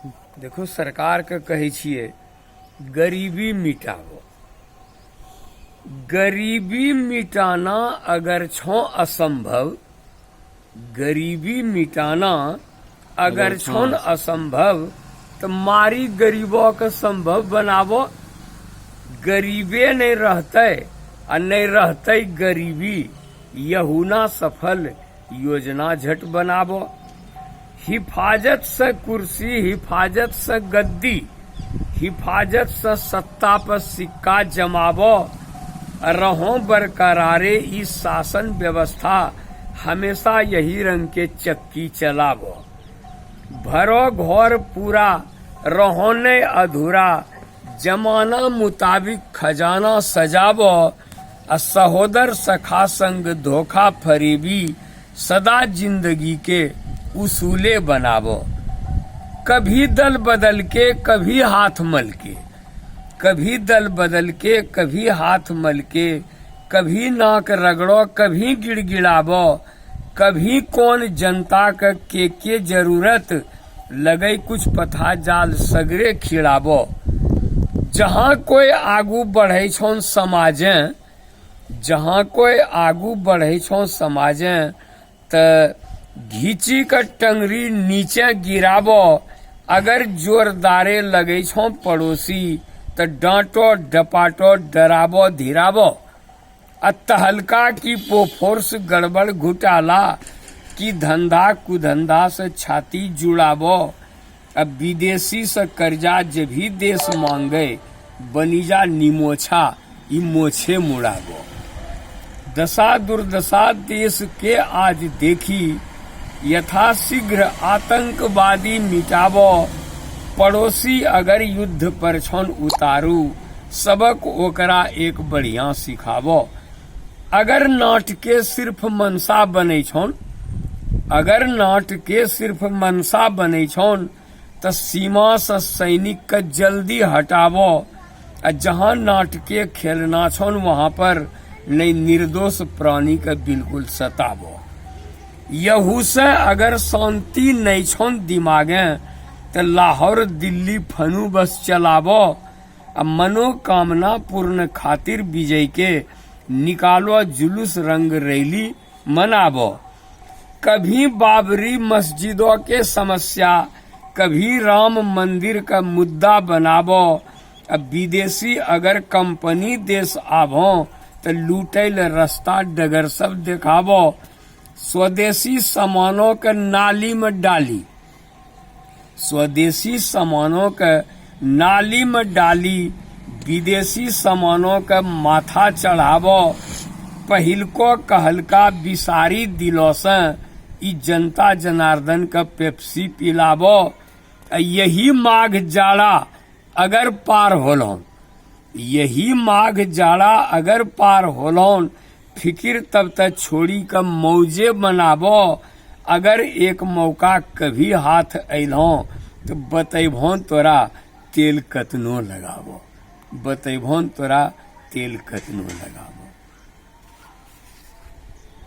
देखो, सरकारके कहै छियै, गरीबी मिटाबो। गरीबी मिटाना अगर छो असंभव, गरीबी मिटाना अगर छो असंभव, तऽ मारी गरीबो के संभव बनाबो। गरीबे नहि रहतै आ नहि रहतै गरीबी, यहुना सफल योजना झट बनाबो। हिफाजत से कुर्सी, हिफाजत से गद्दी, हिफाजत से सत्ता पर सिक्का जमाबो। रहो बरकरारे ई शासन व्यवस्था, हमेशा यही रंग के चक्की चलाबो। भरो घर पूरा, रहो नहीं अधूरा, जमाना मुताबिक खजाना सजाबो। आ सहोदर सखा संग धोखा फरेबी सदा जिंदगी के उसूले बनाबो। कभी दल बदल के, कभी हाथ मल के, कभी दल बदल के, कभी हाथ मल के, कभी नाक रगड़ो, कभी गिड़गिड़ाबो। कभी कौन जनता के जरूरत लगे, कुछ पथा जाल सगरे खिड़ाबो। जहाँ कोई आगू बढ़े छौन समाजे, जहाँ कोई आगू बढ़े छौ समाजे, तऽ घीची के टंगरी नीचे गिराबो। अगर जोरदारे लगे छौ पड़ोसी, तऽ डांटो, डपाटो, डराबो, धिराबो। आ तहलका की बोफोर्स गड़बड़ घोटाला की धंधा कुधंधा से छाती जुड़ाबो। अब विदेशी से कर्जा जे भी देश मांगे, बनिजा निमोछा, ई मोछे मुड़ाबो। दशा दुर्दशा देश के आज देखी, यथाशीघ्र आतंकवादी मिटाबो। पड़ोसी अगर युद्ध पर छन उतारू, सबक ओकरा एक बढ़िया सिखाबो। अगर नाटके सिर्फ मनसा बनै छौन, अगर नाटके सिर्फ मनसा बनै छौन, तऽ सीमा से सैनिक के जल्दी हटाबो। आ जहाँ नाटके खेलना छौन, वहां पर नहीं निर्दोष प्राणी के बिल्कुल सताबो। यहू से अगर शांति नहीं छौन दिमागे, तऽ लाहौर दिल्ली फनू बस चलाबो। आ मनोकामना पूर्ण खातिर विजय के निकालो जुलूस, रंग रैली मनाबो। कभी बाबरी मस्जिदों के समस्या, कभी राम मंदिर का मुद्दा बनाबो। अब विदेशी अगर कंपनी देश आबो, तो लूटे ले रास्ता डगर सब दिखाबो। स्वदेशी सामानों के नाली में डाली, स्वदेशी सामानों के नाली में डाली, विदेशी सामानों के माथा चढ़ाबो। पहिलको कहलका बिसारी दिलो से ई जनता जनार्दन के पेप्सी पिलाबो। आ यही माघ जाड़ा अगर पार होलोन, यही माघ जाड़ा अगर पार होलोन, फिकिर तब तक छोड़ी के मौजे मनाबो। अगर एक मौका कभी हाथ अइलहों, तो बतैबहों तोरा तेल कतनो लगाबो, बतैबहों तोरा तेल कतनो लगाबो।